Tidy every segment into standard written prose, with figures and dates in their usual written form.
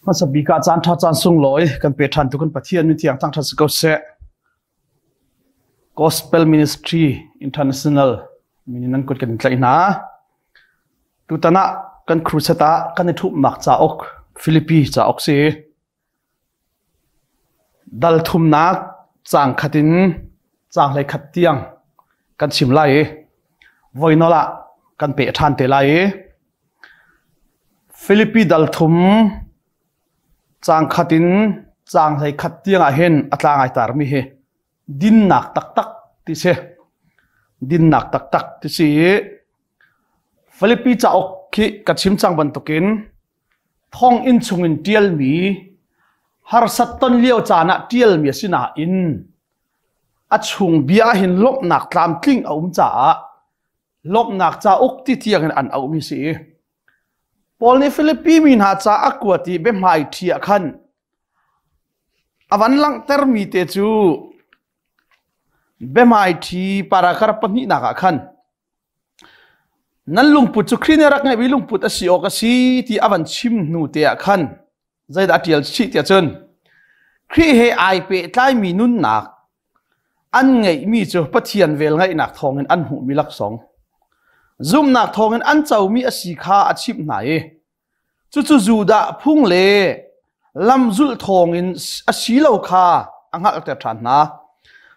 Hmasa bik ah caan ṭha caan sunglawi kan pe ṭhan tu kan Pathian min thiang thangṭhat si ko seh. Gospel Ministry International min in nan kut kan in tlaih hna. Tutan ah kan crusade ah kan i ṭhumhnak cauk Philippi cauk si. Dal thumnak caang khat in caang 11 tiang kan chim lai i voinol ah kan peh ṭhan te lai i Filipi dal thum caang khat in caang 11 tiang ah hin a tlang ai tarmi hi dinnak taktak ti si. Dinnak taktak ti si i Filipi cauk khi ka chim cang bantukin thonginn chungin ṭialmi harsat ton lio caan ah ṭialmi a si nain a chung bia hin lawmhnak tlamtling a um caah lawmhnak cauk ti tiang in an auhmi si. Paul nih Filipi mi hna ca a kuat i biahmai ṭhi ah khan a van langhtermi te cu biahmai ṭhi paragraph pahnihnak ah khan Nan lungput cu Khrih nih a rak ngeihmi lungput a si awk a si ti a van chim hnu te ah khan zeidah a ṭial chih tiah cun Khrih he ai pehtlaimi nunnak an ngeihmi cu Pathian velngeihnak thawngin an hmuhmi laksawng zumhnak thawngin an comi a si kha a chimh hna i Cucu Judah phung le lamzulh thawngin a si lo kha a hngalhter ṭhan hna.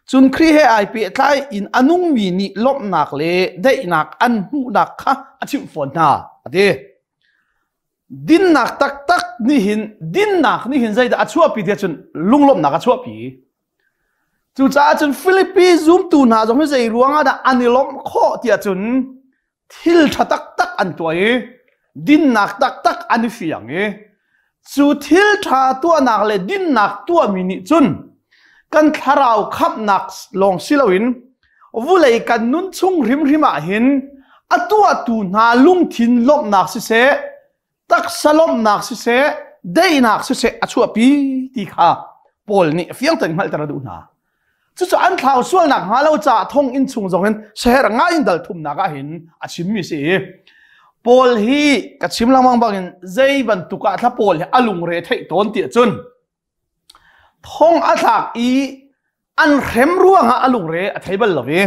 Cun Khrih he ai pehtlai in a nungmi nih lawmhnak le daihnak an hmuhnak kha a chimh fawn hna, a ti. Dinnak taktak nih hin dinnak nih hin zeidah a chuahpi tiah cun lunglawmhnak a chuahpi. Cucaah cun Filipi zumtu hna zong hi zei ruangah dah an i lawmh khawh tiah cun thil ṭha taktak an tuah i dinnak taktak an i fiang i cu thil ṭha tuahnak le dinnak tuahmi nih cun kan thlarau khamhnak lawng si loin vulei kan nun chung hrimhrim ah hin a tuahtu hna lungthin lawmhnak siseh taksa lawmhnak siseh daihnak siseh a chuahpi ti kha Paul nih fiang tein hngalhter a duh hna. Cucu an thlau sualnak hnga lo caah thong inn chung zong in seher ngai in dal thumnak ah hin a chimmi si. Paul hi ka chim lengmang bangin zei bantuk ah thla Paul hi a lungre theih tawn ti cun thong a thlak i an hrem ruangah a lungre a thei bal lo i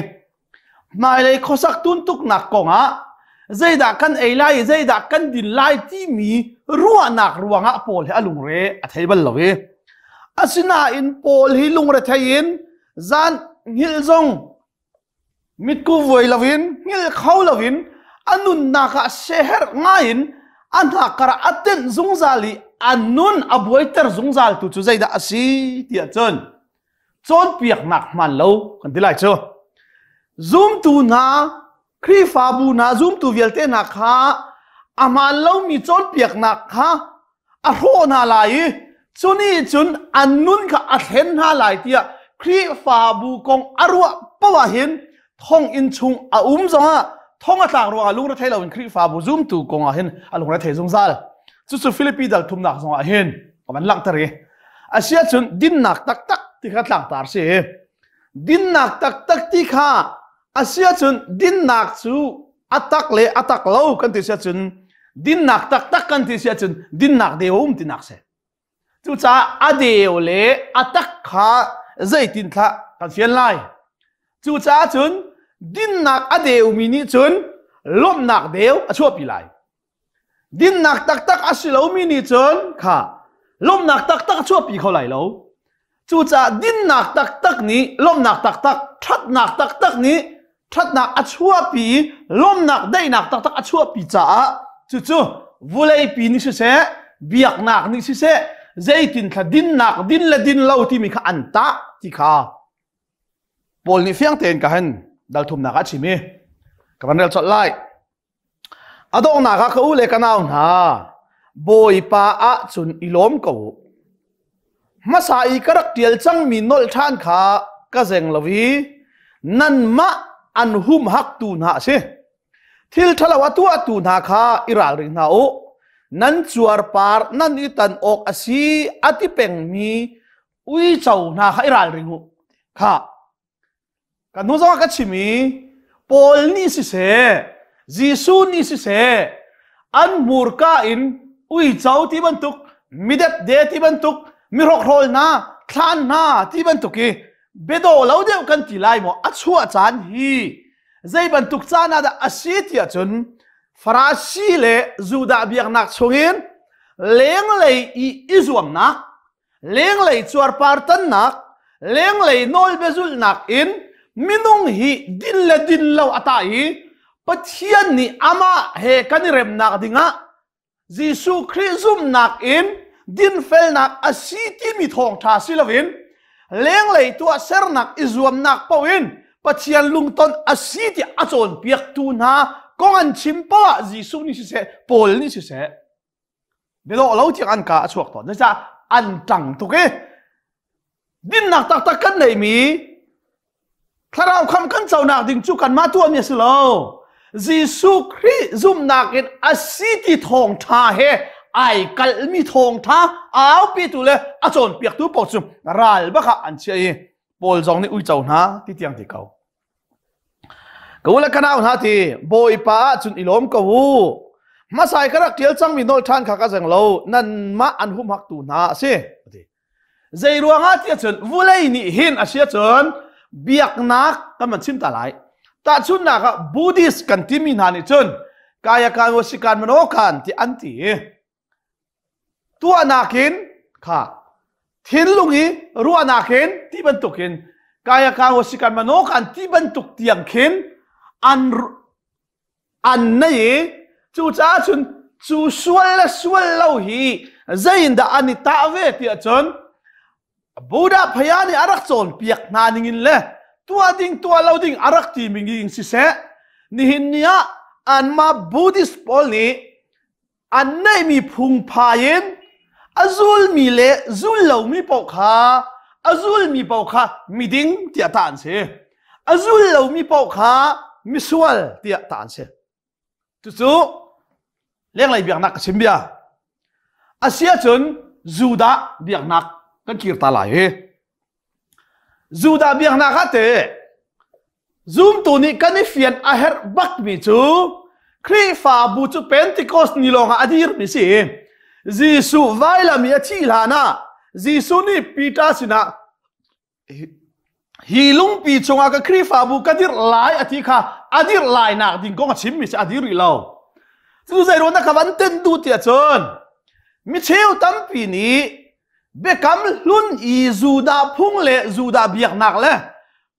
hmailei khuasak tuntuknak kongah zeidah kan ei lai i zeidah kan din lai timi ruahnak ruangah Paul hi a lungre a thei bal lo i asinain Paul hi lungre thei in zan hngilh zong mitku vuai loin hngilh kho loin a nunnak ah seherh ngaiin a hnakkar ah a tenh zungzal i a nun a buaiter zungzal tu cu zeidah a si tiah cun cawnpiaknak hmaan lo kan ti lai cu zumtu hna Khrihfabu hna zumtu vialte hna kha a hmaan lomi cawnpiaknak kha a hrawh hna lai i cu nih cun an nun kha a thlen hna lai tiah Khrihfabu kong a ruah paoh ah hin thonginn chung a um zongah thong a tlak ruangah lungrethei loin Khrihfabu zumtu kong ah hin a lungrethei zungzal. Cucu Filipi dal thumnak zongah hin ka van langhter i asiahcun dinnak taktak ti kha tlangtar si. Dinnak taktak ti kha asiahcun dinnak cu a tak le a tak lo kan ti siahcun dinnak taktak kan ti siahcun dinnak deu um tinak si. Cucaah a deu le a tak kha zeitin thlah kan fian lai. Cucaah cun dinnak a deumi nih cun lawmhnak deu a chuahpi lai. Dinnak taktak a si lomi nih cun kha lawmhnak taktak a chuahpi kho lai lo. Cucaah dinnak taktak nih lawmhnak taktak, ṭhatnak taktak nih ṭhatnak a chuahpi i lawmhnak daihnak taktak a chuahpi caah cucu vuleipi nih siseh, biaknak nih siseh, zeitin thla dinnak din le din lo timi kha an tah ti kha Paul nih fiang tein ka hen dal thumnak ah a chim i ka van rel colh lai. A donghnak ah ka u le ka nau hna, Bawipa ah cun i lawm ko u. Hmasa i ka rak ṭial cangmi nolh ṭhan kha ka zeng lo i nanmah an humhaktu hna a si. Thil ṭhalo a tuahtu hna kha i ralring hna u. Nan cuarpar nan i tan awk a si a ti pengmi uico hna kha i ralring u. Kha Kan hnu zongah ka chim i Paul nih siseh, Jesuh nih siseh, an hmurka in uico ti bantuk, Midepde ti bantuk mihrokhrol hna thlan hna ti bantuk i biadawh lo deuh kan ti lai maw a chuah caan hi zei bantuk caan ah dah a si tiah cun Farasi le Judah biaknak chungin lenglei i i zuamnak lenglei cuarpar tannak lenglei nawlbia zulhnak in minung hi din le din lo a tah i Pathian nih amah he kan i remnak dingah Jesuh Khrih zumhnak in dinfelnak a si timi thawngṭha si loin lenglei tuahsernak i zuamnak paoh in Pathian lungton a si tiah a cawnpiaktu hna kong an chim paoh ah Jesuh nih siseh Paul nih siseh biadawh lo tiang an ka a chuak tawn. Zeicah an ṭang tuk i dinnak taktak kan neihmi Thlarau kham kan conak ding cu kanmah tuahmi a si lo. Jesuh Khrih zumhnak in a si ti thawngṭha he ai kalhmi thawngṭha aupitu le a cawnpiaktu paoh cu ral bak ah an chiah i Paul zong nih uico hna ti tiang ti ko. Ka u le ka nau hna ti Bawipa ah cun i lawm ko u. Hmasai ka rak ṭial cangmi nawl ṭhan kha ka zeng lo nanmah an humhaktu hna a si. Zei ruangah tiah cun vulei nih hin a sia cun biaknak kan van chim ta lai. Tahchunhnak ah Buddhist kan timi hna nih cun kaya kan wasikan manokan ti an ti i tuahnak in kha thinlung i ruahnak in ti bantukin kaya kan wasikan manokan ti bantuk tiang khin an an nei i cucaah cun cu sual le sual lo hi zeiindah an i tah ve tiah cun Buddha phaya nih a rak cawnpiak hna ningin le tuah ding tuah lo ding a rak ti mi ning siseh nihin ni ah anmah Buddhist pawl nih an neihmi phungphai in a zulmi le zul lomi paoh kha a zulmi paoh kha miding tiah tah an si a zul lomi paoh kha misual tiah tah an si cucu lenglei biaknak ka chim bia a si ahcun Judah biaknak kan kir ta lai hi Judah biaknak ah teh Zumtu nih kan i fian a herh bakmi cu Khrihfabu cu Pentecost ni lawngah a dirmi si. Jesuh vailam i a thih hlan ah Jesuh nih Peter sinah hi lungpi chungah ka Khrihfabu ka dirh lai a ti kha a dirh lai nak ding kong a chimmi si a dir rih lo. Cu zei ruang dah ka van ten duh tiah cun mi cheu tampi nih biakam hlun i Judah phung le Judah biaknak le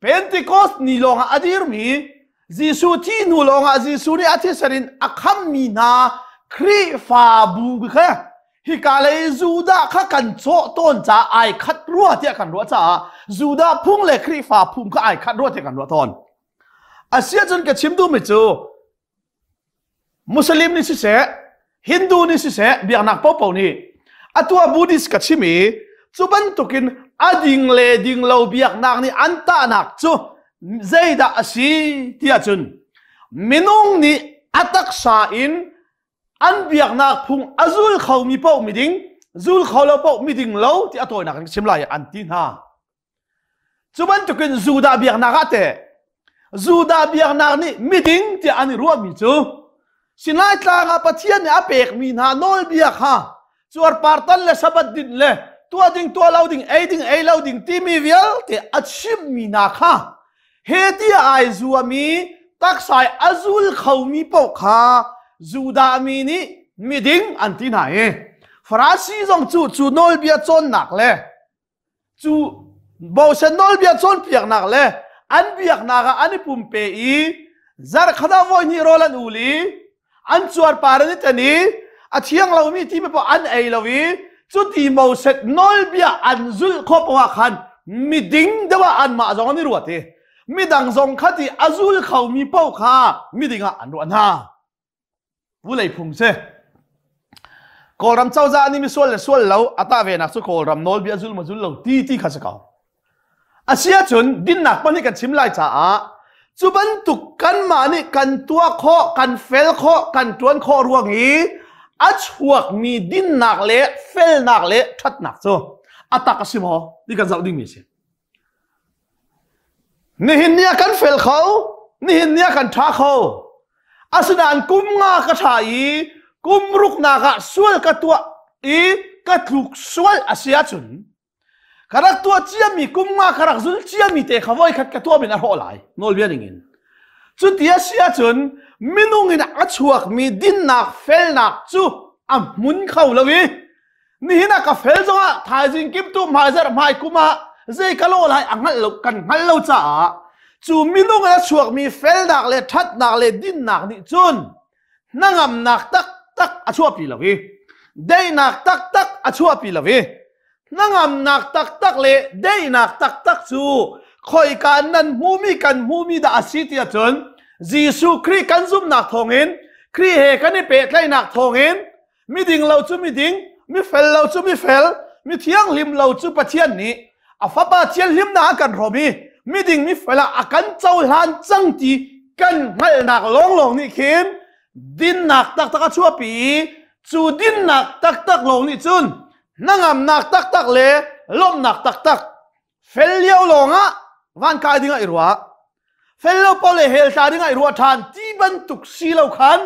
Pentecost ni lawngah a dirmi Jesuh thi hnu lawngah Jesuh nih a thisen in a khammi hna Khrihfabu kha hika lei Judah kha kan cawh tawn caah ai khat rua tiah kan ruah caah Judah phung le Khrihfa phung kha ai khat rua tiah kan ruah tawn. Asiahcun ka chim duhmi cu Muslim nih siseh, Hindu nih siseh, biaknak paohpaoh nih atu ah Buddhist ka chim i cu bantukin a ding le ding lo biaknak nih an tahnak cu zeidah a si tiah cun minung nih a taksa in an biaknak phung a zul khomi paoh miding, zul kho lo paoh miding lo ti a tawinak in ka chim lai an ti hna. Cu bantukin Judah biaknak ah teh Judah biaknak nih miding tiah an i ruahmi cu Sinai tlang ah Pathian nih a pekmi hna nawlbia kha cuarpartan le Sabbath din le tuah ding tuah lo ding ei ding ei lo ding timi vialte a chimmi hna kha he tiah ai zuami taksai a zul khomi paoh kha Judah mi nih miding an ti hna i Farasi zong cu cu nawlbia cawnnak le Cu Moses nawlbia cawnpiaknak le an biaknak ah an i pumpe i zarkhat ah voi hnih rawl an ul i an cuarpar an i ten i a thiang lomi ti paoh an ei lo i cuti Moses nawlbia an zulh khawh paoh ah khan miding deuh ah anmah zong an i ruat i midang zong kha ti a zul khomi paoh kha miding ah an ruah hna. Vulei phung si. Kawlram cozah nih misual le sual lo a tah ve nak cu Kawlram nawlbia zul ma zul lo ti ti kha si ko. A si ahcun dinnak pahnih kan chim lai caah cu bantuk kanmah nih kan tuah khawh, kan fel khawh, kan ṭuan khawh ruang i a chuakmi dinnak le felnak le ṭhatnak cu a tak a si maw ti kan zoh dingmi a si. Nihin ni ah kan fel kho, nihin ni ah kan ṭha kho. Asinain kum nga ka ṭha i kum ruknak ah sual ka tuah i ka tluk sual a si ahcun ka rak tuah ciami kum nga ka rak zul ciami te kha voikhat ka tuah min a hrawh lai nawlbia ningin. Cuti a si ahcun minung in a chuakmi dinnak felnak cu a hmun kho lo i nihin ah ka fel zongah thaizing kimtu hmaizarh hmai kum ah zei ka lawh lai a hngalh lo kan hngalh lo caah cu minung in a chuakmi felnak le ṭhatnak le dinnak nih cun hnangamnak taktak a chuahpi lo i daihnak taktak a chuahpi lo i hnangamnak taktak le daihnak taktak cu khoika nan hmumi kan hmumi dah a si ti ahcun Jesuh Khrih kan zumhnak thawngin Khrih he kan i pehtlaihnak thawngin miding lo cu miding mifel lo cu mifel mi thianghlim lo cu Pathian nih a fapa thianghlimnak a kan hrawm i miding mifel ah a kan cohlan cang ti kan hngalhnak lawnglawng nih khin dinnak taktak a chuahpi i cu dinnak taktak lawng nih cun hnangamnak taktak le lawmhnak taktak fel lio lawngah van kai dingah i ruah fel lo pawl le hell tla dingah i ruah ṭhan ti bantuk si lo khan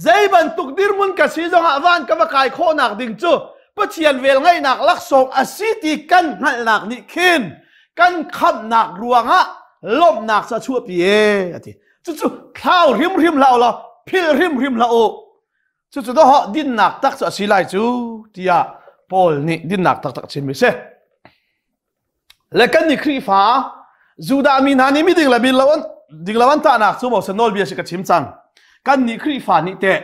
zei bantuk dirhmun ka si zongah van ka va kai khawhnak ding cu Pathian vel ngaihnak laksawng a si ti kan hngalhnak nih khin kan khamhnak ruangah lawmhnak cu a chuahpi e a ti. Cucu thlau hrimhrim hlah u law philh hrimhrim hlah u. Cucu doh dinnak tak cu a si lai cu tiah Paul nih dinnak taktak a chimmi si. Le kan nih Khrihfa Judah mi hna nih miding le lo an ding lo an tahnak cu Moses nawlbia si ka chim cang. Kan nih Khrihfa nih teh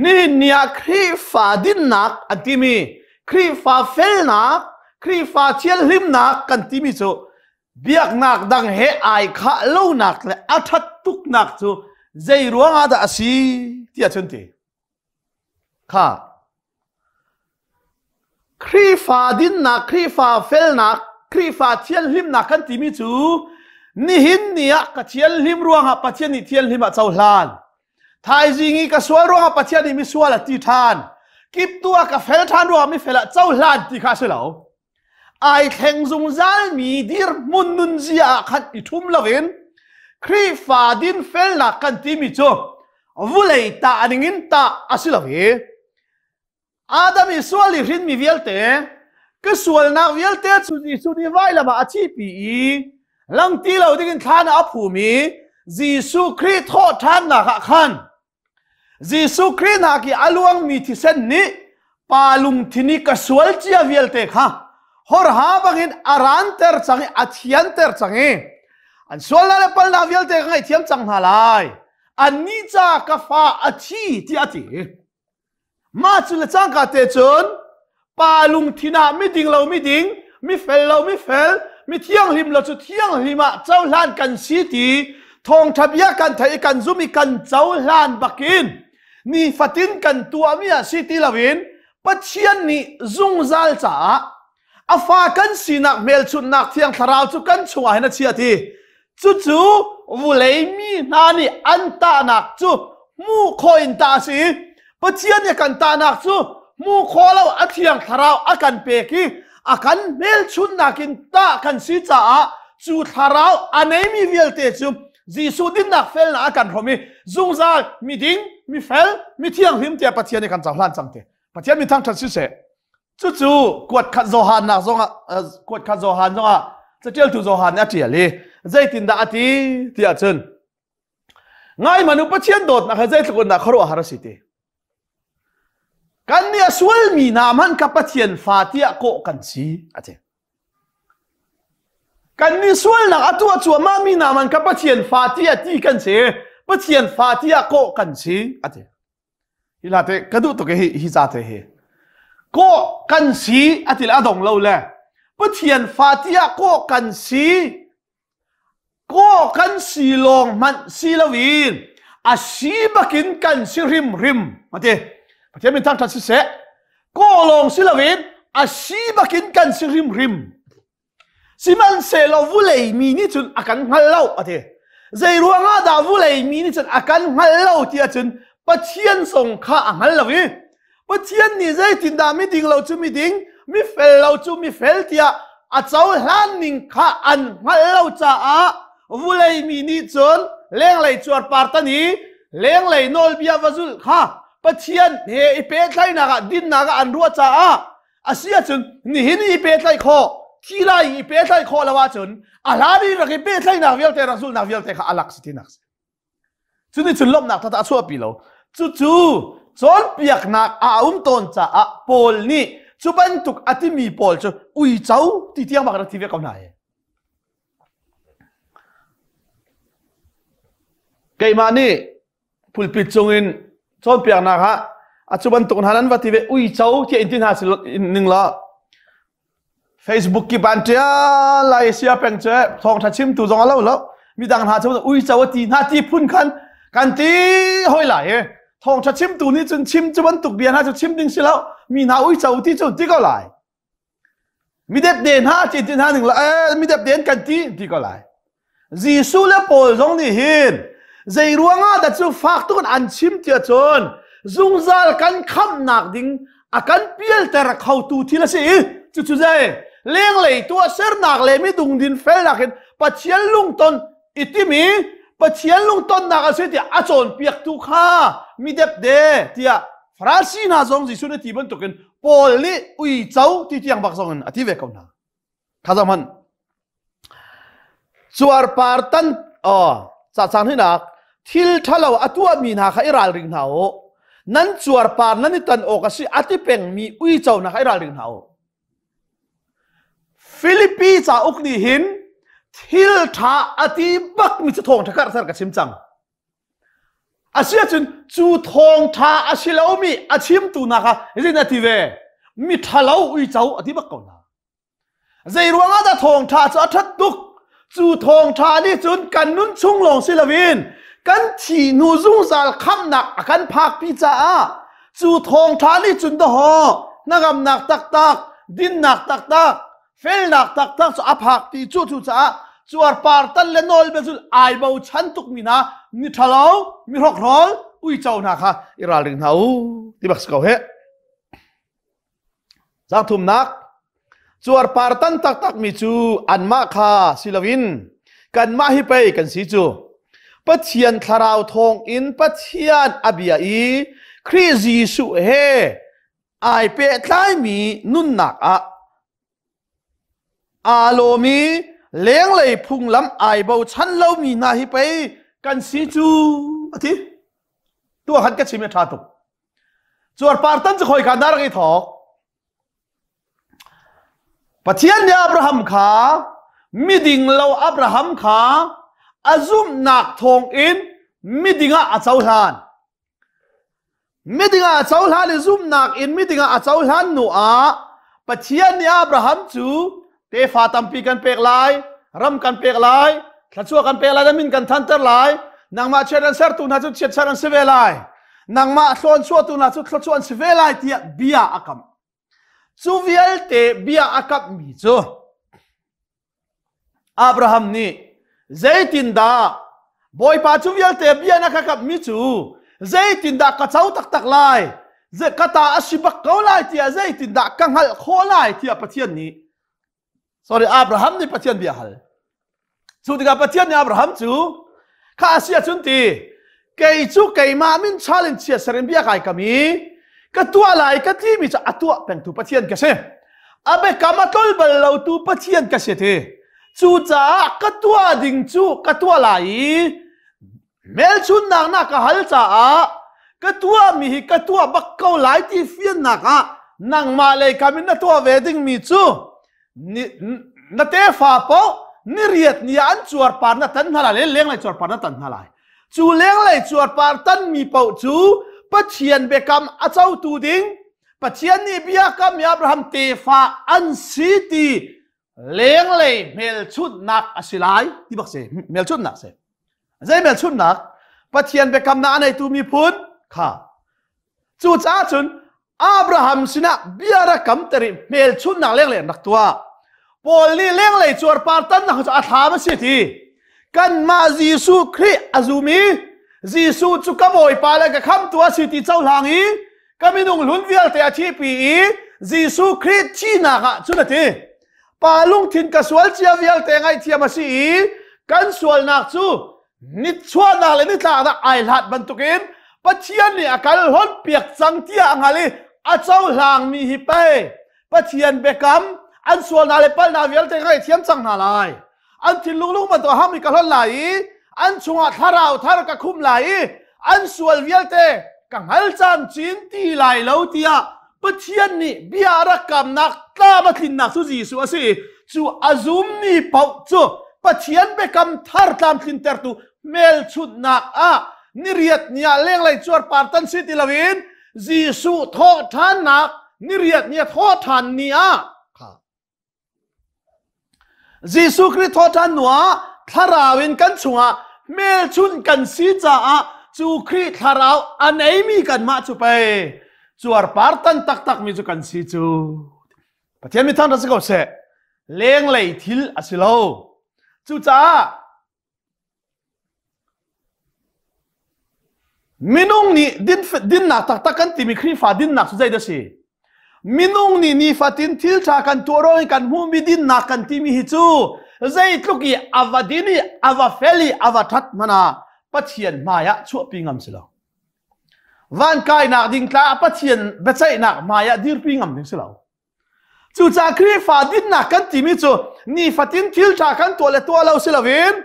nihin ni ah Khrihfa dinnak an timi Khrihfa felnak Khrihfa thianhlimnak kan timi cu biaknak dang he ai khah lonak le a ṭhat tuknak cu zei ruang ah dah a si tiah cun ti. Kha Khrihfa dinnak, Khrihfa felnak, Khrihfa thianhlimnak kan timi cu nihin ni ah ka thianhlim ruangah Pathian nih thianhlim ah cohlan. Thaizing i ka sual ruangah Pathian nih misual a ti ṭhan. Kiptu ah ka fel ṭhan ruangah mifel ah cohlan ti kha a si lo. Ai thleng zungzalmi dirhmun nunzia ah khan i ṭhum loin Khrihfa dinfelnak kan timi cu vulei tah ningin tah a si lo i Adam i sual i hrinmi vialte ka sualnak vialte cu Jesuh nih vailam ah a thihpi i lang ti lo dingin thlan ah a phum i Jesuh Khrih thawh ṭhannak ah khan Jesuh Khrih nak i a luangmi thisen nih pa lungthin i ka sual cia vialte kha horha bangin a ranter cang i a thianter cang i an sualnak le palnak vialte ka ngaihthiam cang hna lai. Annih ca ka fa a thi tiah a ti. Mah cu le cangka te cun pa lungthin ah miding lo miding, mifel lo mifel, mi thianghlim lo cu thianghlim ah cohlan kan si ti thawngṭha bia kan theih i kan zum i kan cohlan bakin nifatin kan tuahmi ah si ti loin Pathian nih zungzal caah a fa kan sinak hmelchunhnak thiang thlarau cu kan chungah hin a chiah ti cucu vulei mi hna nih an tahnak cu hmuh khawh in tah a si Pathian nih kan tahnak cu hmuh khawh lo a thiang thlarau a kan pek i a kan hmelchunhnak in tah kan si caah cu thlarau a neimi vialte cu Jesuh dinnak felnak a kan hrawm i zungzal miding mifel mithianghlim tiah Pathian nih kan cohlan cang te Pathian mi thangṭhat siseh Cucu kuatkhat Johan nak zongah kuatkhat Johan zongah catialtu Johan nih a ṭial i zeitindah a ti tiah cun ngai manu Pathian dawtnak he zeitluk in dah khuaruahhar a si ti. Kan nih a sualmi hna hmanh kha Pathian fa tiah kawh kan si a ti. Kan nih sualnak a tuah cuahmah mi hna hmanh kha Pathian fa tiah ti kan si. Pathian fa tiah kawh kan si a ti. Hi hla te ka duh tuk hi hi ca te hi. Kawh kan si a ti le a dong lo le Pathian fa tiah kawh kan si kawh kan si lawng hmanh si loin a si bakin kan si hrimhrim ati Pathian min thangṭhat siseh kawh lawng si loin a si bakin kan si hrimhrim Sihmanhsehlaw vulei mi nih cun a kan hngal lo a ti. Zei ruangah dah vulei mi nih cun a kan hngal lo ti ahcun Pathian zong kha a hngal lo i Pathian nih zeitindah miding lo cu miding, mifel lo cu mifel tiah a cohlan ning kha an hngalh lo caah vulei mi nih cun lenglei cuarpar tan i lenglei nawlbia va zulh kha. Pathian he i pehtlaihnak ah dinnak ah an ruah caah a si ahcun nihin i pehtlaih khawh thi lai i pehtlaih khawh lo ahcun a hlan i rak i pehtlaihnak vialte rak zulhnak vialte kha a lak si tinak si. Cuti cun lawmhnak taktak a chuahpi lo. Cucu cawnpiaknak a um tawn caah Paul nih cu bantuk a timi pawl cu uico ti tiang bak rak ti ve ko hna hi. Keimah nih pulpit cungin cawnpiaknak ah a cu bantuk hna nan va ti ve uico tiah in ti hna ning law Facebook kip an ṭial lai sia peng cu thawngṭha chimtu zong a lo lo midang hna cu uico a ti hna ti phun khan kan ti hoi lai i thawngṭha chimtu nih cun chim cu bantuk bia hna cu chim ding si lo mi hna uico ti cu ti ko lai mi depde hna ti ti hna ning la eh mi depde an kan ti ti ko lai Jesuh le Paul zong nih hin zei ruangah dah cu fak tuk in an chim tiah cun zungzal kan khamhnak ding a kan pialter khotu thil a si i cucu zei lenglei tuahsernak le midung din felnak in Pathian lungton i timi Pathian lungtonnak a si tiah a cawnpiaktu kha mi depde tiah Farasi hna zong Jesuh nih ti bantukin Paul nih uico ti tiang bak zong in a ti ve ko hna. Kha zoh hmanh. Cuarpar tan aw ca cang hinak thil ṭhalo a tuahmi hna kha i ralring hna u. Nan cuarpar nan i tan awk a si a ti pengmi uico hna kha i ralring hna u. Filipi cauk nih hin thil ṭha a ti bakmi cu thawngṭha karhter ka chim cang. Asiahcun cu thawngṭha a si lomi a chimtu hna kha zeitin a ti ve? Mi ṭhalo uico a ti bak ko hna. Zei ruangah dah thawngṭha cu a ṭhat tuk? Cu thawngṭha nih cun kan nun chung lawng si loin kan thi hnu zungzal khamhnak a kan phakpi caah cu thawngṭha nih cun dawhaw hnangamnak taktak, dinnak taktak, felnak taktak cu a phakpi cu cu caah cuarpar tal le nawl biazul ai bochan tukmi hna mi ṭhalo, mi hrokhrol, uico hna kha i ralring hna u ti bak si ko heh. Zaangthumnak cuarpar tan taktakmi cu anmah kha si loin kanmah hi pei kan si cu. Pathian thlarau thawngin Pathian a bia i Khrih Jesuh he ai pehtlaimi nunnak ah aa lawm i lenglei phunglam ai bochan lomi hna hi pei kan si cu a ti. Tuah khan ka chim i a ṭha tuk. Cuarpar tan cu khoika dah rak i thawk? Pathian nih Abraham kha miding lo Abraham kha a zumhnak thawngin miding ah a cohlan. Miding ah a cohlan i zumhnak in miding ah a cohlan hnu ah Pathian nih Abraham cu tefa tampi kan pek lai, ram kan pek lai, thluachuah kan pek lai, na min kan thanter lai, nangmah chiat an sertu hna cu chiatser an si ve lai, nangmah thlawn chuahtu hna cu thluachuah an si ve lai tiah bia a kam. Cu vialte bia a kammi cu Abraham nih zeitindah Bawipa cu vialte bia na ka kamhmi cu zeitindah ka co taktak lai ka ta a si bak ko lai tiah zeitindah ka hngalh khawh lai tiah Pathian nih sorry Abraham nih Pathian bia hal cu tikah Pathian nih Abraham cu kha a si ahcun ti kei cu keimah min chal in chia ser in bia kai kam i ka tuah lai ka timi cu a tuah pengtu Pathian ka si a biakam a tlol bal lotu Pathian ka si ti cucaah ka tuah ding cu ka tuah lai i hmelchunnak na ka hal caah ka tuahmi hi ka tuah bak ko lai ti fiannak ah nangmah lei kam in na tuah ve dingmi cu na tefa paoh niriat ni ah an cuarpar na tan hna lai le lenglei cuarpar na tan hna lai cu lenglei cuarpar tanmi paoh cu Pathian biakam a cotu ding Pathian nih biakam mi Abraham tefa an si ti lenglei hmelchunhnak a si lai ti bak si hmelchunhnak si zei hmelchunhnak Pathian biakamnak a neitu miphun kha cucaah cun Abraham sinah bia rak kamter i hmelchunhnak lenglei an rak tuah Paul nih lenglei cuarpar tannak cu a thlam a si ti kanmah Jesuh Khrih a zum i Jesuh cu ka Bawipa le ka khamtu a si ti cohlang i ka minung hlun vialte a thihpi i Jesuh Khrih thihnak ah cun a ti. Pa lungthin ka sual cia vialte ngaihthiam a si i kan sualnak cu nitchuahnak le nitlaknak ai hlat bantukin. Pathian nih a kal hon piak cang tiah a hngal i a cohlangmi hi pei Pathian biakam an sualnak le palhnak vialte ka ngaihthiam cang hna lai. An thinlung lung bantuk hami ka hlon lai i an chungah thlarau thar ka khum lai i an sual vialte ka hngal camcin ti lai lo tiah Pathian nih bia a rak kamnak tlam a tlinnak cu Jesuh a si i cu a zummi paoh cu Pathian biakam thar tlamtlintertu hmelchunhnak ah niriat ni ah lenglei cuarpar tan si ti loin Jesuh thawhṭhannak niriat ni a thawhṭhan ni ah Jesuh Khrih thawhṭhan hnu ah thlarau in kan chungah hmelchunh kan si caah cu Khrih thlarau a neimi kanmah cu pei cuarpar tan taktakmi cu kan si cu. Pathian mi thangṭhat si ko seh. Lenglei thil a si lo. Cucaah Minung nih dinnak taktak kan timi Khrihfa dinnak cu zeidah a si? Minung nih nifatin thil ṭha kan tuah ruang i kan hmuhmi dinnak kan timi hi cu zeitluk i a va din i a va fel i a va ṭhat hmanh ah Pathian hmai ah chuahpi ngam si lo. Van kainak ding tla Pathian biaceihnak hmai ah dirpi ngam ding si lo. Cucaah Khrihfa dinnak kan timi cu nifatin thil ṭha kan tuah le tuah lo si loin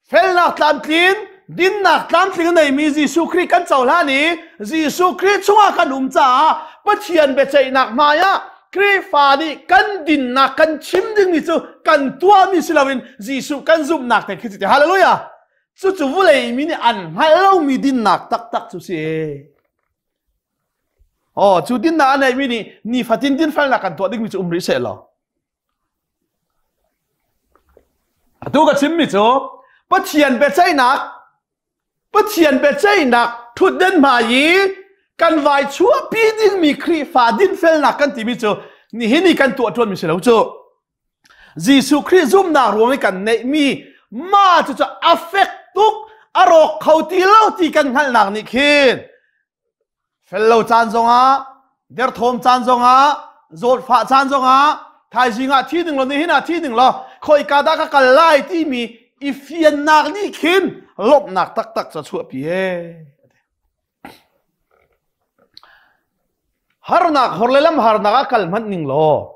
Felnak tlamtlin, dinnak tlamtling a neimi Jesuh Khrih kan cohlan i Jesuh Khrih chungah kan um caah Pathian biaceihnak hmaiah Khrihfa nih kan dinnak kan chim dingmi cu kan tuahmi si loin Jesuh kan zumhnak te khi cu ti. Hallelujah! Cucu vulei mi nih an hngalh lomi dinnak taktak cu si. Oh, cu dinnak a neimi nih nifatin dinfelnak kan tuah dingmi cu um rih seh law. Atu ka chimmi cu Pathian biaceihnak Pathian biaceihnak ṭhutden hmai i kan vai chuahpi dingmi Khrihfa dinfelnak kan timi cu nihin i kan tuah ṭuanmi si lo cu. Jesuh Khrih zumhnak ruang i kan neihmi mah cucu a fek tuk a rawk kho ti lo ti kan hngalhnak nih khin Fel lo caan zongah, derthawm caan zongah, zawtfah caan zongah, thaizing ah thi ding law nihin ah thi ding law khoika dah ka kal lai timi i fiannak nih khin lawmhnak taktak cu a chuahpi ee. Harnak hor le lam harnak ah kal hmanh ning law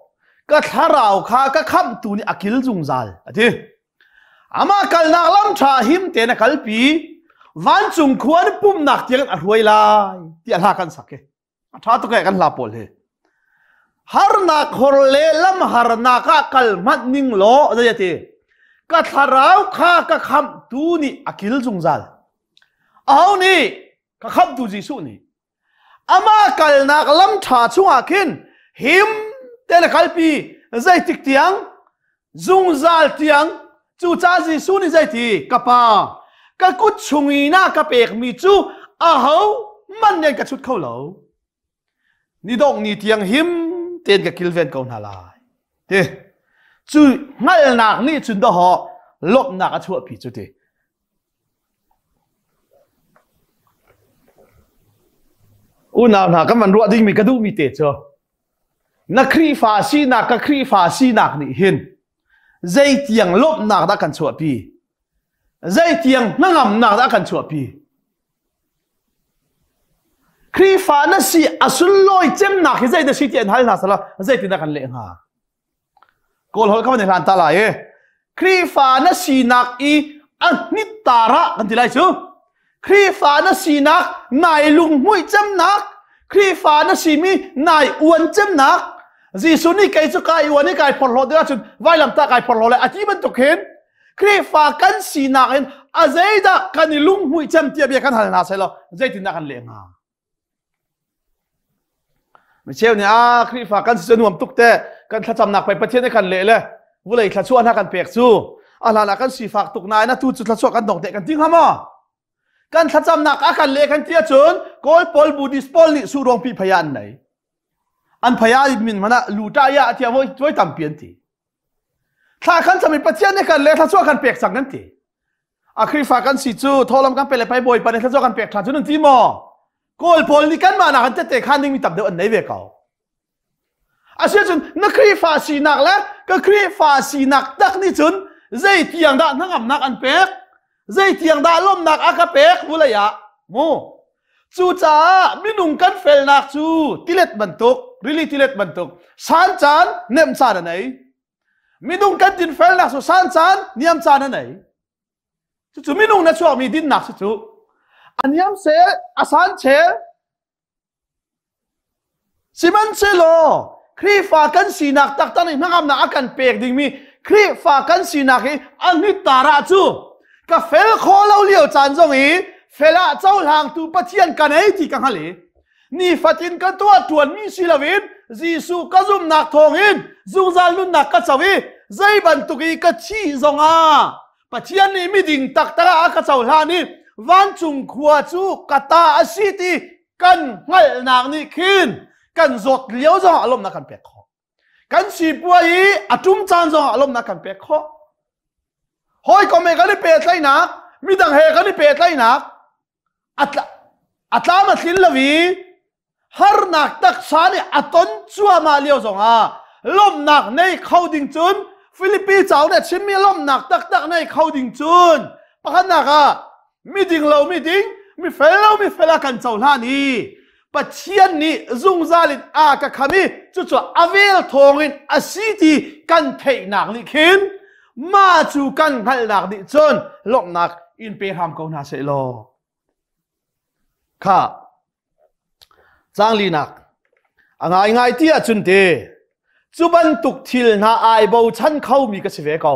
ka thlarau kha ka khamhtu nih a kil zungzal a ti. Amah kalnak lam ṭha him tein a kalpi. Vancung khua in pumnak tiang a hruai lai tiah hla kan sak hi. A ṭha tuk eh kan hla pawl hi. Harnak hor le lam harnak ah kal hmanh ning law zei ti ka thlarau kha ka khamhtu nih a kil zungzal. Aho nih ka khamhtu Jesuh nih Amah kalnak lam ṭha chungah khin him tein a kalpi zeitik tiang zungzal tiang cucaah Jesuh nih zeiti ka pa ka kut chung i na ka pekmi cu aho man nih an ka chut kho lo ni dongh ni tiang him tein ka kilven ko hna lai ti cu hngalhnak nih cun dawhawh lawmhnak a chuahpi cu ti Unau hna kan van ruah dingmi ka duhmi te cu na Khrihfa sinak ka Khrihfa sinak nih hin zeitiang lawmhnak dah kan chuahpi zeitiang hnangamnak dah kan chuahpi Khrihfa na si a sunlawi cemnak hi zei dah si ti an hal hna sala zeitin dah kan leh hnga Kawl holh kha van i hlan ta lai i Khrihfa na sinak i a hnit tara kan ti lai cu Khrihfa na sinak nai lunghmuih cemnak Khrihfa na simi nai uan cemnak Jesuh nih kei cu kai uan i kai phorhlawt ding ahcun vailamtah kai phorhlaw lai a ti bantuk hin Khrihfa kan sinak in a zeidah kan i lunghmuih cem tiah bia kan hal hna seh law zeitindah kan leh hnga Micheu nih a Khrihfa kan si cu nuam tuk te kan thlacamnak pei Pathian nih kan leh le vulei thlachuah hna kan pek cu a hlan ah kan sifak tuk nain atu cu thlachuah kan dong te kan ti hnga maw kan thlacamnak a kan leh kan ti ahcun Kawl pawl Buddhist pawl nih suruang pi phaya an nei an phaya min mana luta ya atia voi voi tampi an ti thla kan cam i Pathian nih kan le thlachuah kan pek cang kan ti a Khrihfa kan si cu thawlawm kan pe le pai bawipa nih thlachuah kan pek ṭhan cu nan ti maw Kawl pawl nih kanmah nak an tette khan dingmi tam deuh an nei ve ko Asiahcun na Khrihfa sinak le ka Khrihfa sinak tak nih cun zeitiang dah hnangamnak an pek zeitiang dah lawmhnak a ka pek vulei ah mu. Cucaah minung kan felnak cu tilet bantuk, rili tilet bantuk, san caan, nem caan a nei. Minung kan dinfelnak cu san caan, niam caan a nei. Cucu minung na chuakmi dinnak si cu. A niam sel, a san chel, Sihmanhsehlaw Khrihfa kan sinak taktak nih hnangamnak a kan pek dingmi Khrihfa kan sinak hi a hnittar ah cu ka fel khawh lo lio caan zong i fel ah cohlangtu Pathian ka nei ti ka hngal i nifatin ka tuah ṭuanmi si loin Jesuh ka zumhnak thawngin zungzal nunnak ka co i zei bantuk i ka thih zongah Pathian nih miding taktak ah a ka cohlan i vancung khua cu ka ta a si ti kan hngalhnak nih khin kan zawt lio zongah lawmhnak kan pek khawh. Kan sipuai i a ṭum caan zongah lawmhnak kan pek khawh. Hawikom he kan i pehtlaihnak, midang he kan i pehtlaihnak a tlam a tlin lo i harnak taksa nih a ton cuahmah lio zongah lawmhnak nei kho ding cun Filipi cauk nih a chimmi lawmhnak taktak nei kho ding cun pakhatnak ah miding lo miding mifel lo mifel a kan cohlan i Pathian nih zungzal in a ka kham i cucu a vel thawngin a si ti kan theihnak nih khin mah cu kan hngalhnak nih cun lawmhnak in pe hram ko hna seh law kha Caanglinak a ngaingai ti ahcun te cu bantuk thil hna ai bochan khomi ka si ve ko.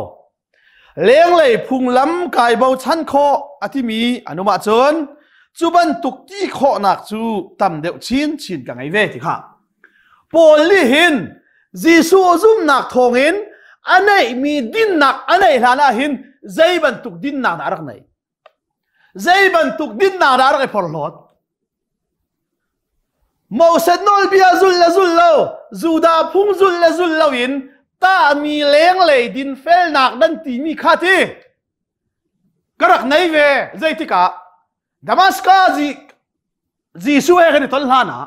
Lenglei phunglam kai bochan khawh a timi an um ahcun cu bantuk ti khawhnak cu tam deuh chinchin ka ngei ve ti kha. Paul nih hin Jesuh zumhnak thawngin a neihmi dinnak a neih hlan ah hin zei bantuk dinnak dah a rak neih? Zei bantuk dinnak dah rak i porhlawt? Moses nawlbia zul le zul lo, Judah phung zul le zul lo in tahmi lenglei dinfelnak nan timi kha ti ka rak nei ve zeitikah Damascus Jesuh he kan i ton hlan ah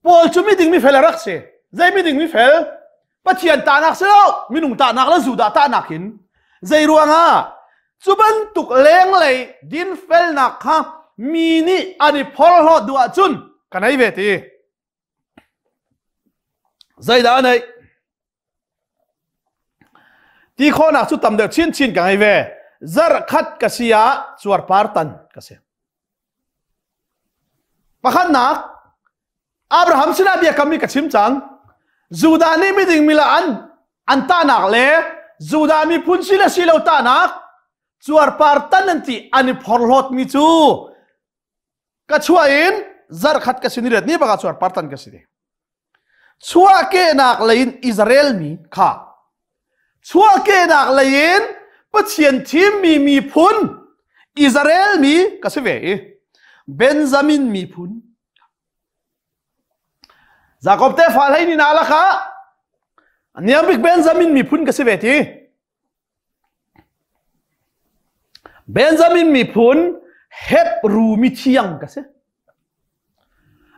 Paul cu miding mifel a rak si. Zei miding mifel? Pathian tahnak si lo, minung tahnak le Judah tahnak in. Zei ruangah? Cu bantuk lenglei dinfelnak kha mi nih an i phorhlawt duh ahcun ka nei ve ti. Zeidah a neih? Ti khawhnak cu tam deuh chinchin ka ngei ve. Zarh khat ka si ah cuarpar tan ka si. Pakhatnak, Abraham sinah biakam i ka chim cang. Judah nih miding mila an an tahnak le Judah miphun si le si lo tahnak cuarpar tan an ti an i phorhlawtmi cu ka chuah in zarh khat ka si ni riat ni bak ah cuarpar tan ka si ding. Chuahkehnak lei in Israel mi kha chuahkehnak lei in Pathian thimmi miphun Israel mi ka si ve i Benjamin miphun Jakob tefa hlei ni na lakah niambik Benjamin miphun ka si ve ti Benjamin miphun Hebru mithiang ka si.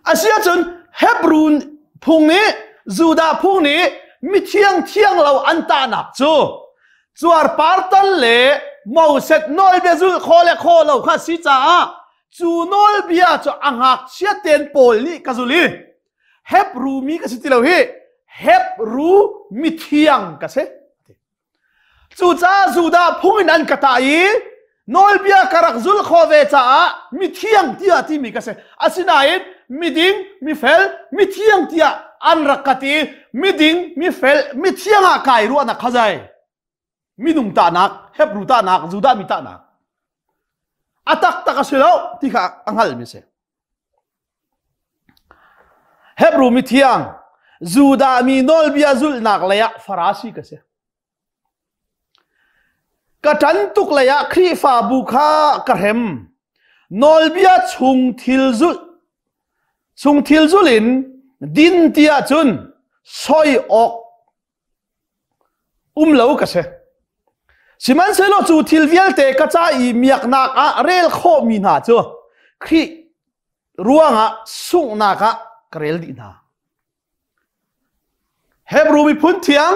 Asiahcun Hebru phung nih Judah phung nih mithiang thiang lo an tahnak cu cuarpar tal le Moses nawlbia zulh khawh le khawh lo kha si caah cu nawlbia cu a ngakchia ten pawl nih ka zul i Hebru mi ka si ti lo hi Hebru mithiang ka si. Cucaah Judah phung in an ka tah i nawlbia ka rak zul khawh ve caah mithiang tiah timi ka si. Asinain miding, mifel, mithiang tiah an rak ka ti. Miding, mifel, mithiang ah kai ruahnak kha zai. Minung tahnak, Hebrew tahnak, Judah mi tahnak. A taktak a si lo ti kha a hngalmi si. Hebrew mithiang, Judah mi nawlbia zulhnak lei ah Farasi ka si. Ka ṭan tuk lei ah Khrihfabu kha ka hrem. Nawlbia chung thil zulh chung thil zulh in din ti ahcun soi awk um lo ka si. Sihmanhsehlaw cu thil vialte ka ca i miaknak ah rel khawhmi hna cu Khrih ruangah sunghnak ah ka rel dih hna. Hebru miphun thiang,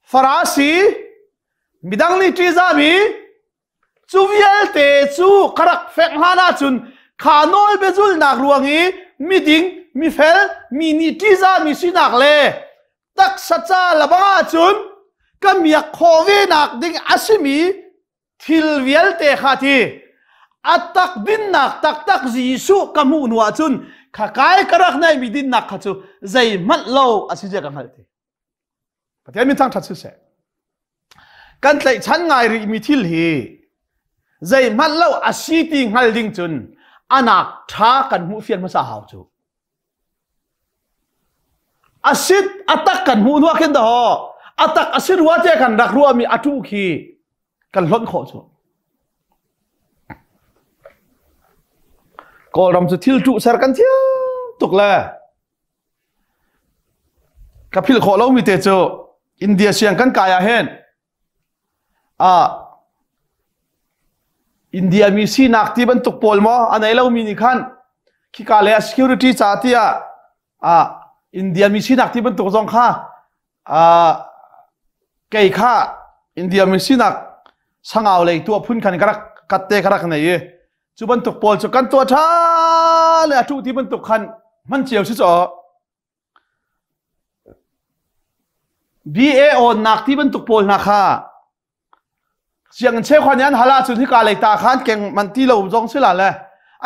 Farasi, midang nih ṭihzahmi, cu vialte cu ka rak fek hlan ahcun Kha nawlbia zulhnak ruang i miding, mifel, mi nih ṭihzahmi sinak le taksa ca labang ahcun ka miak khawh ve nak ding a simi thil vialte kha ti a tak dinnak taktak Jesuh ka hmuh hnu ahcun kha kai ka rak neihmi dinnak kha cu zeihmanh lo a si zia ka hngalh ti. Pathian min thangṭhat siseh. Kan tlaihchan ngai rihmi thil hi zeihmanh lo a si ti hngal ding cun anak ṭha kan hmuh fian hmasa hau cu. A sit a tak kan hmuh hnuah khin daw a tak a si rua te kan rak ruahmi a ṭu khi kan hlonh khawh cu. Kawlram cu thil ṭuh ser kan thiam tuk le Ka philh khawh lomi te cu India siang kan kai ah hin ah India mi sinak ti bantuk pawl maw a nei lomi nih khan khika le security ca tiah ah India mi sinak ti bantuk zong kha ah kei kha India mi sinak sangau lei tuah phun khan ka rak katte ka rak nei i cu bantuk pawl cu kan tuah ṭha le a ṭuh ti bantuk khan hman cio si caw BA awnnak ti bantuk pawl hna kha sianginn cheukhat nih an hal ahcun hika lei ta khan keng man ti lo zong si la le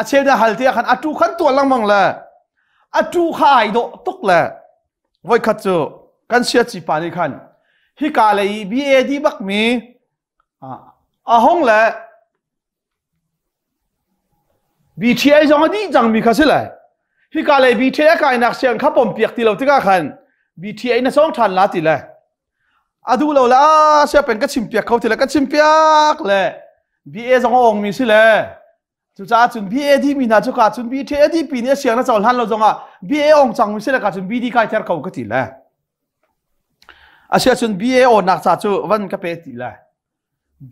a cheu nih hal ti ah khan a ṭu khan tuah lengmang le a ṭu kha ai dawh tuk le voikhat cu kan siaci pa nih khan hika lei BA di bak mi a hong le BTI zong a dih cangmi kha si lai. Hika lei BTI a kainak siang kha pompiak ti lo tikah khan BTI na sawng ṭhan la ti le a duh lo le a siapen ka chimpiak kho ti le ka chimpiak le BA zong a ongmi si le cucaah cun BA dihmi hna cu ka cun BTA dihpi nih a siang na cohlan lo zongah BA ong cangmi si le ka cun BD kai ter ko ka ti le asiah cun BA awnnak ca cu van ka pe ti le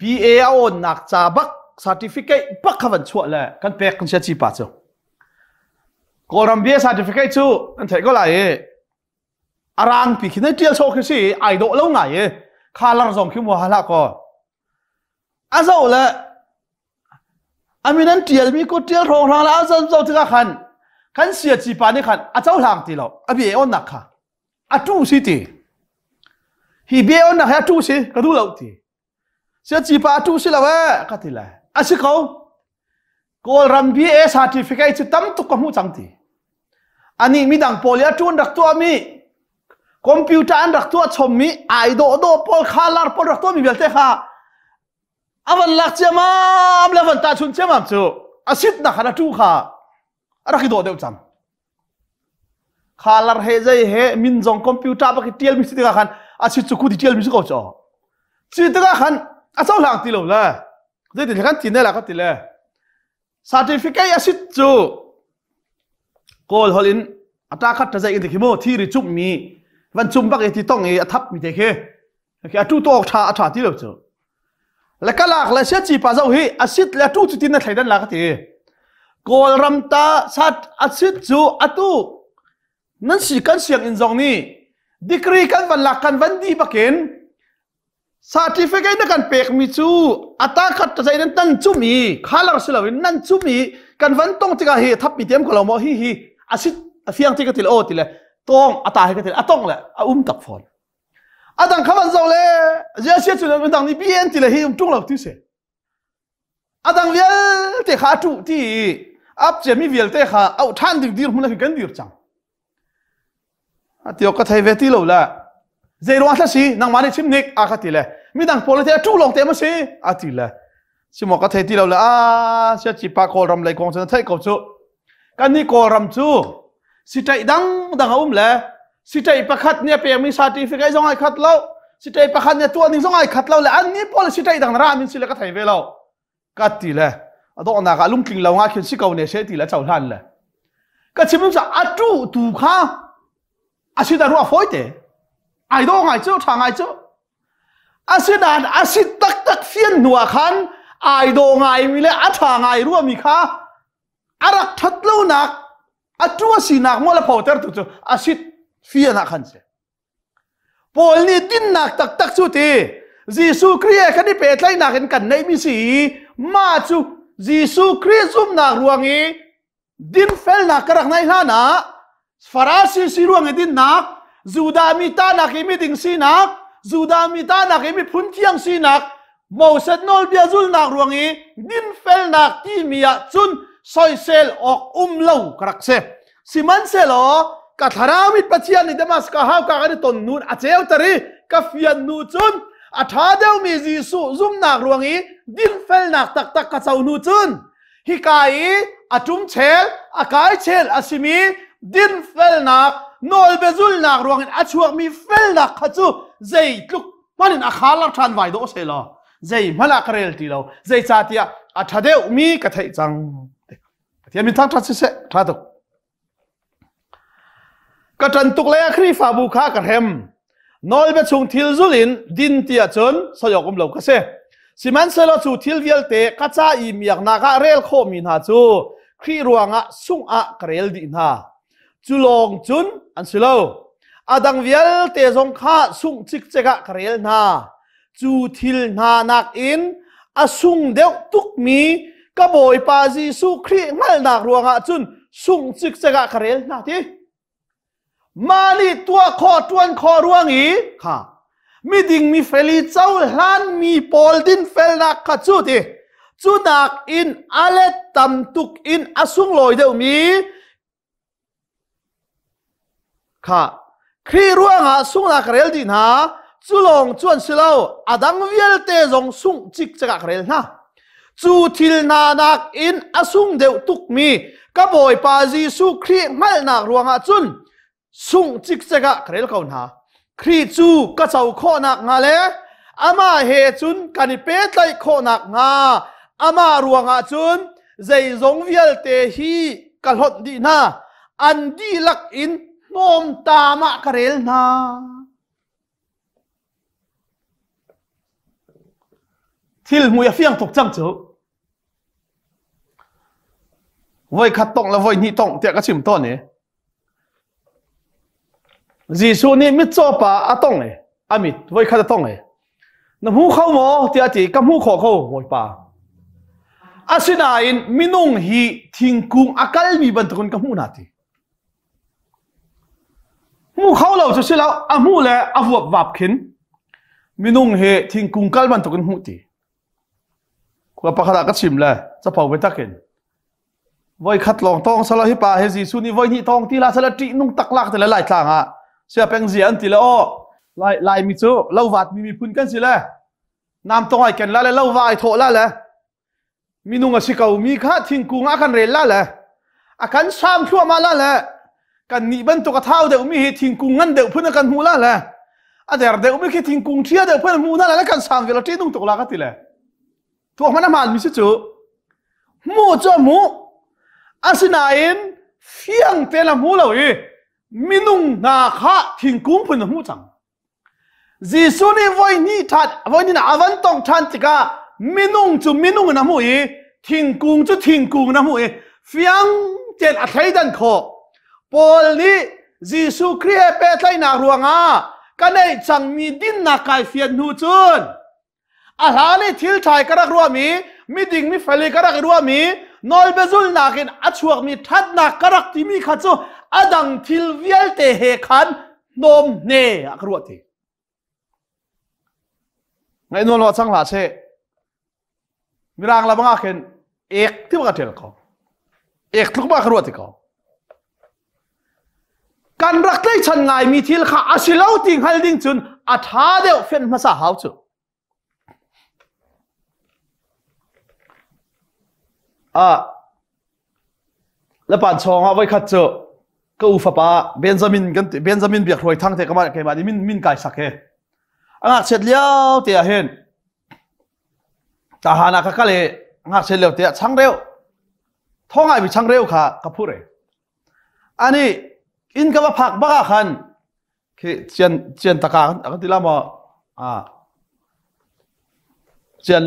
BA a awnnak ca bak certificate bak kha van chuah le kan pek kan sia pa cu Kawlram BA certificate cu an theih ko lai i a rang pi khi na tial sawh khi si ai dawh lo ngai i khalar zong khi mua hlah ko a zoh le a min an tial mi ko tial hrawng hrang la a zan zo tikah khan kan sia ci pa nih khan a cohlang ti lo a BA awnnak kha a tu si ti hi bia onnak hi a tu si ka duh lo ti sia ci pa a tu si lo eh ka ti le a si ko kawlram BA certificate cu tam tuk ka hmuh cang ti ani midang pawl i a tuan rak tuah mi computer an rak tuah chom mi ai dawh dawh pawl kha lar pawl rak tuah mi vialte kha avan lak ciamam le van ta chun ciamam cu a sit nak khan a tu kha a rak i dawh deuh cang Khalar he zei he min zong computer bak i tial mi si tikah khan a si cu ku ti tial mi si ko cho. Ci tikah khan a cohlang ti lo le zeitin kan ti ne la ka ti le certificate a sit cu kawl hol in ata khat ta zai in ti khi mo thi ri chum mi van chum bak i ti tong i a thap mi te khi khi a tu tawk tha a tha ti lo cu le kalak le sia chi pa zo hi a sit le tu chu tin na thleidan la ka ti kawlram ta sat a sit cu atu nan si kan siang in zong nih degree kan van lak kan van di bakin certificate na kan pek mi cu ata khat ta zai nan tan chum i khalar si loin nan chum i kan van tong tikah hi thap mi tiam ko lo mo hi hi asit a fiang ti ka til o ti le tong ata hi ka til atong le a um tak fawn a dang kha van zoh le zia sia cu le dang nih BN ti le hi um ṭung lo ti si a dang vialte kha a ṭuh ti i ap ciami vialte kha auh ṭhan ding dir hmun kan dir cang a tiok ka thei ve ti lo le zei ruang thla si nangmah nih chim nik a ka ti le midang pawl te a ṭuh lawng te ma si a ti le simo ka thei ti lo le a sia chi pa kawlram lei kong cu na theih ko cu kan nih kawlram cu siṭaih dang dang a um le siṭaih pakhat nih a pekmi certificate zong ai khat lo siṭaih pakhat nih a tuah ning zong ai khat lo le an nih pawl siṭaih dang ra min si le ka thei ve lo ka ti le a donghnak ah lungtling lo nga khin si ko ne she ti le cohlan le ka chim sa a tu tu kha a si da ruah fawi te ai do ngai cu tha ngai cu asinain a si taktak fian hnu ah khan ai do ngai mi le a tha ngai rua mi kha a rak ṭhat lonak a tu a sinak mual a photertu cu a sit fian ah khan si Paul nih dinnak taktak cu ti Jesuh Khrih he kan i pehtlaihnak in kan neihmi si i mah cu Jesuh Khrih zumhnak ruang i Dinfelnak ka rak nai hlan ah Farasi si ruang i dinnak, Judah mi tahnak i miding sinak, Judah mi tahnak i miphun thiang sinak, Moses nawlbia zulnak ruang i dinfelnak timi ah cun soisel awk um lo ka rak si. Sihmanhsehlaw ka thlarau mit Pathian nih Damascus hauka kan i ton nun a ceuter i ka fian hnu cun a ṭha deuhmi Jesuh zumnak ruang i dinfelnak taktak ka co hnu cun hika i a ṭum chel a kai chel a simi dinfelnak nawlbiazulnak ruangin a chuakmi felnak kha cu zeitluk hmanh in a khalar ṭhan vai dawh seh law zeihmanh ah ka rel ti lo zeicahtiah a ṭha deuhmi ka theih cang Pathian min thangṭhat siseh ṭha tuk Ka ṭan tuk le Khrihfabu kha ka hrem. Nawlbia chung thil zul in din ti ahcun soi awk um lo ka si. Sihmanhsehlaw cu thil vialte ka ca i miaknak ah rel khawhmi hna cu Khrih ruangah sungh ah ka rel dih hna. Cu lawng cun an si lo. A dang vialte zong kha sungh cikcek ah ka rel hna. Cu thil hna nakin a sung deuh tukmi ka Bawipa Jesuh Khrih hngalhnak ruangah cun sungh cikcek ah ka rel hna ti. Mah nih tuah khawh ṭuan khawh ruang i kha miding mi fel i cohlanmi pawl dinfelnak kha cu ti cu nakin a let tam tuk in a sunglawi deuhmi Kha Khrih ruangah sunghnak ka rel dih hna. Cu lawng cu an si lo, a dang vialte zong sungh cikcek ah ka rel hna. Cu thil hna nakin a sung deuh tukmi ka Bawipa Jesuh Khrih hngalhnak ruangah cun sungh cikcek ah ka rel ko hna. Khrih cu ka co khawhnak hnga le amah he cun kan i pehtlaih khawhnak hnga amah ruangah cun zeizong vialte hi ka hlonh dih hna an dihlak in hnawmtam ah ka rel hna thil mui a fiang tuk cang cu voi khat tong le voi hnih tong tiah ka chim tawn i Jesuh nih mitcaw pa a tong i a mit voikhat a tong i na hmu kho maw tiah a ti ka hmu khawh ko Bawipa. Asinain minung hi thingkung a kalmi bantukin ka hmuh hna ti. Hmu kho lo cu si lo a hmuh le a vuap vap khin minung hi thingkung kal bantukin hmuh ti. Khua pakhat ah ka chim le capo biatak in Voikhat lawng tawng sala hi pa he Jesuh nih voi hnih tawng ti la sala ṭih nung tak lak te le lai tlang ah sia peng zia an ti le aw lai laimi cu lo vat mi miphun kan si le nam tong ai ken la le lo va ai thawh la le minung a si ko mi kha thingkung ah kan rel la le a kan sam thluahmah la le kan nih bantuk a thau deuh mi hi thingkung ngan deuh phun a kan hmuh la le a der deuh mi khi thingkung ṭhia deuh phun a hmuh na la le kan sam ve la ṭih nung tuk la ka ti le Tuah hmanh a hmaanmi si cu hmuh cu a hmuh asinain fiang tein a hmu lo i minung hna kha thingkung phun a hmuh cang. Jesuh nih voi hnih ṭhan voi hnih a van tong ṭhan tikah minung cu minung in a hmuh i thingkung cu thingkung in a hmuh i fiang tein a thleidan khawh. Paul nih Jesuh Khrih he pehtlaihnak ruangah ka neih cangmi dinnak kai fian hnu cun A hlan i thil ṭha ka rak ruahmi, miding mifel i ka rak i ruahmi, nawlbiazulnak in a chuakmi ṭhatnak ka rak timi kha cu a dang thil vialte he khan hnawm hne ah ka ruah ti. Ngaih nuam lo cang hlah seh. Mirang lam ah khin ek ti ka ṭial ko. Ek tluk ma ka ruah ti ko. Kan rak tlaihchan ngaimi thil kha a si lo ti hngal ding cun a ṭha deuh fenh hmasa hau cu. Ah, Lapan chawng ah voikhat cu ka u fapa Benjamin kan ti Benjamin biak hruai thang te kama keimah nih min min kai sak he. A ngakchiat lio te ah hin tahan ah ka kal i ngakchiat lio te ah changreu thongai mi changreu kha ka phur e. Ani inn ka va phak bak ah khan khi cian cian taka kan ti la maw ah cian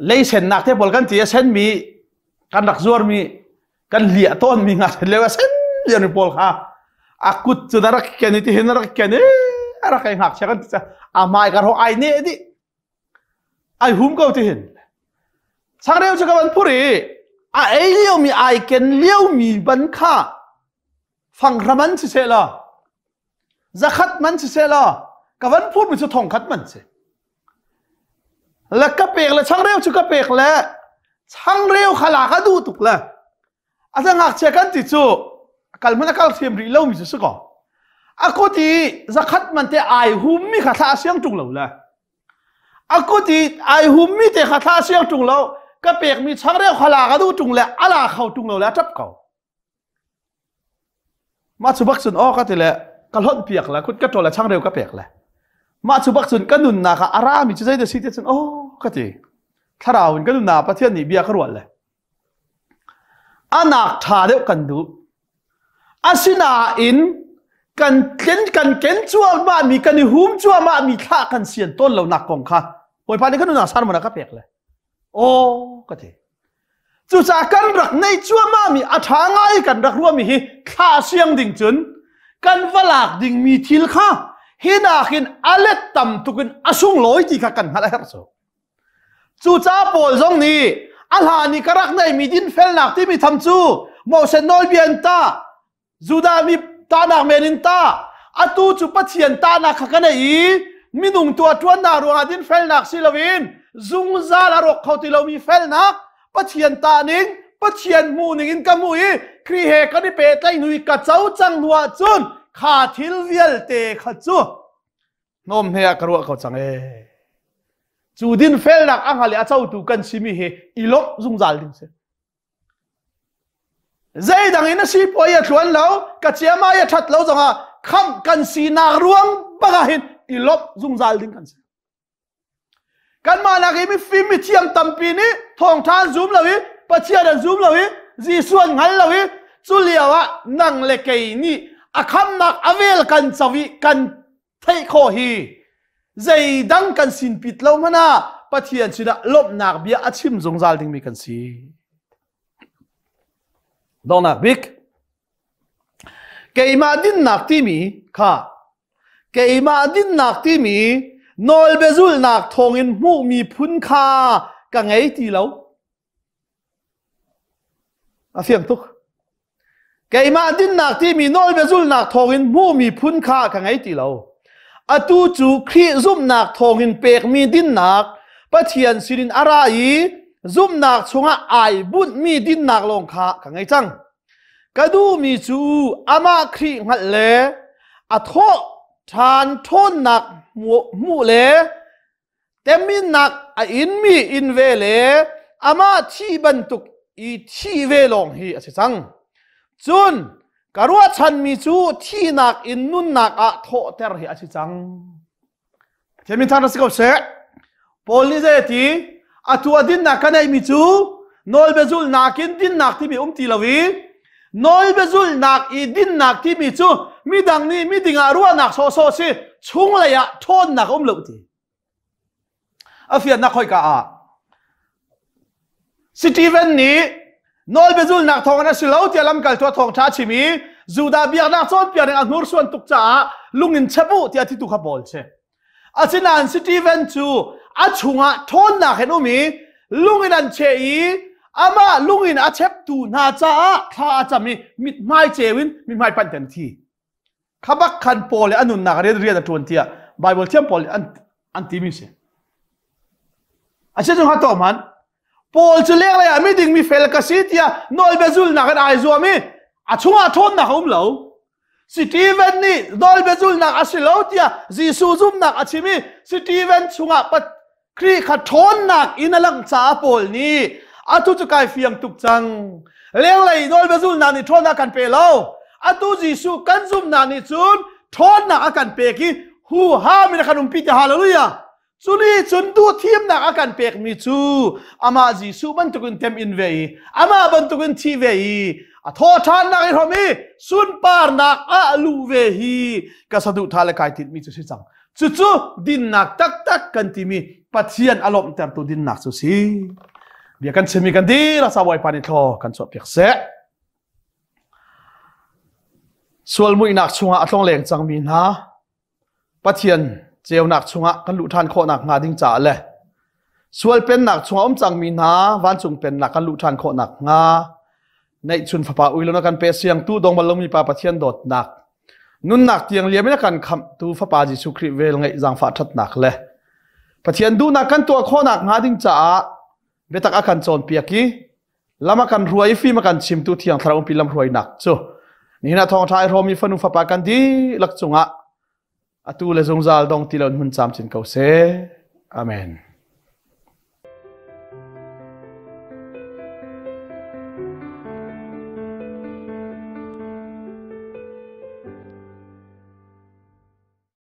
leisennak te pawl kan ti a senmi kan rak zuarmi kan liah tawnmi nga leo a sen lian pawl kha a kut cu na rak ken i tihin na rak ken i a rak ei ngakchia kan ti a hmai ka ro ai ne dih ai hum ko tihin changreu cu ka van phur i. A ei liomi ai ken liomi ban kha fanghra man si seh law zakhat man si seh law ka van phurmi cu thongkhat man si. Le ka pek le changreu cu ka pek le changreu kha la ka duh tuk le a za ngakchia kan ti cu kal hmanh a kal thiam rih lomi cu si ko. A kut i zakhat man te ai hummi kha thla a siang ṭung lo le A kut i ai hummi te kha thla siang ṭung lo ka pekmi changreu kha la ka duh ṭung le a la kho ṭung lo le a ṭap ko. Mah cu bak cun aw ka ti le ka hlonh piak le kut ka ṭawl le changreu ka pek le mah cu bak cun ka nunnak ah a rami cu zeidah si ti cun aw ka ti thlarau in ka nunnak Pathian nih bia ka ruah le Anak ṭha deuh kan duh. Asinain kan tlen kan ken cuahmahmi kan i hum cuahmahmi thlah kan sian tawn lonak kong kha Bawipa nih kan nunnak sermon a ka pek le aw ka ti. Cucaah kan rak neih cuahmahmi a ṭha ngai kan rak ruahmi hi thlah siang ding cun kan va lak dingmi thil kha hi nakin a let tam tuk in a sunglawi ti kha kan hngalh a herh cu. Cucaah Paul zong nih a hlan i ka rak neihmi dinfelnak timi tham cu Moses nawlbia in tah, Judah mi tahnak men in tah, atu cu Pathian tahnak kha ka nei i minung tuah ṭuannak ruangah dinfelnak si loin zungzal a rawk kho ti lomi felnak Pathian tah ning, Pathian hmuh ning in ka hmuh i Khrih he kan i pehtlaih hnu i ka co cang hnu ahcun kha thil vialte kha cu hnawm he ah ka ruah ko cang ee. Cu dinfelnak a hngal i a cotu kan simi hi i lawmh zungzal ding si. Zeidang in a si puai a thluan lo, ka ciamai a ṭhat lo zongah khamh kan sinak ruang bak ah hin i lawmh zungzal ding kan si. Kanmah nak i mifim mithiam tampi nih thawngṭha an zum lo i Pathian an zum lo i Jesuh an hngal lo i cu lio ah nang le kei nih a khamnak a vel kan co i kan theih khawh hi zeidang kan sinpit lo hmanh ah Pathian sinah lawmhnak bia a chim zungzal dingmi kan si. Donghnak bik keimah dinnak timi kha keimah dinnak timi nawlbiazulnak thawngin hmuhmi phun kha ka ngei ti lo. A fiang tuk. Keimah dinnak timi nawlbiazulnak thawngin hmuhmi phun kha ka ngei ti lo. Atu cu Khrih zumhnak thawngin pekmi dinnak Pathian sinin a ra i zumhnak chungah ai bunhmi dinnak lawng kha ka ngei cang. Ka duhmi cu amah Khrih hngalh le a thawh ṭhan ṭhawnnak hmuh le teminnak a inmi inn ve le amah thih bantuk i thih ve lawng hi a si cang. Cun ka ruahchanmi cu thihnak in nunnak ah thawhter hi a si cang. Pathian min thang si ko seh. Paul nih zei a ti? Atu a dinnak ka neihmi cu nawlbiazulnak in dinnak timi um ti lo i nawlbiazulnak i dinnak timi cu midang nih miding ah ruahnak sawhsawh si chunglei ah ṭhawnnak um lo ti. A fiannak khoika ah Stephen nih nawlbiazulnak thawngin a si lo tiah lamkaltu a thawngṭha a chim i Judah biaknak cawnpiak ning a hnursuan tuk caah lung in chep u tiah titu kha Paul si. Asinain Stephen cu a chungah ṭhawnnak in um i lung in an cheh i amah lung in a cheptu hna caah thla a cam i mithmai ceu in mithmai panh ten thi. Kha bak khan Paul le a nunnak rian rian a ṭuan tiah Bible thiam pawl nih an an timi si. A si chung ha to man. Paul cu lenglei ah miding mi fel ka si tiah nawlbia zulnak in ai zuam i a chungah ṭhawnnak a um lo. Stephen nih nawlbia zulnak a si lo tiah Jesuh zumhnak a chim i Stephen chungah Khrih kha ṭhawnnak in a langh caah Paul nih atu cu kai fiang tuk cang. Lenglei nawlbia zulnak nih ṭhawnnak kan pe lo. Atu Jesuh kan zumhnak nih cun ṭhawnnak a kan pek i huham in a kan umpi ti hallelujah. Cu nih cun duhthimnak a kan pekmi cu amah Jesuh bantukin tem in ve i amah bantukin thi ve i a thawhṭhannak i hrom i sunparnak ah luh ve hi ka saduhthah le kai tinhmi cu si cang. Cucu dinnak taktak kan timi Pathian a lawmhtertu dinnak cu si. Bia kan chimmi kan dihlak sa Bawipa nih thlaw kan chuahpiak seh. Sual muihnak chungah a tlongleng cangmi hna Pathian ceunak chungah kan luh ṭhan khawhnak hnga ding caah le. Sual pennak chungah um cangmi hna vancung pennak kan luh ṭhan khawh nakhnga neihchun fapa ui lo na kan pe siangtu dong bal lomi pa Pathian dawtnak nunnak tiang liam in a kan khamhtu fapa Jesuh Khrih vel ngeih zaangfah ṭhatnak le Pathian duhnak kan tuah khawhnak hnga ding caah biatak a kan cawnpiak i lam a kan hruai i fim a kan chimtu thiang thlarau umpi lam hruainak cu nihin ah thawngṭha i hrawmi fanu fapa kan dihlak cungah atu le zungzal dong ti lo hmun camcin ko seh. Amen.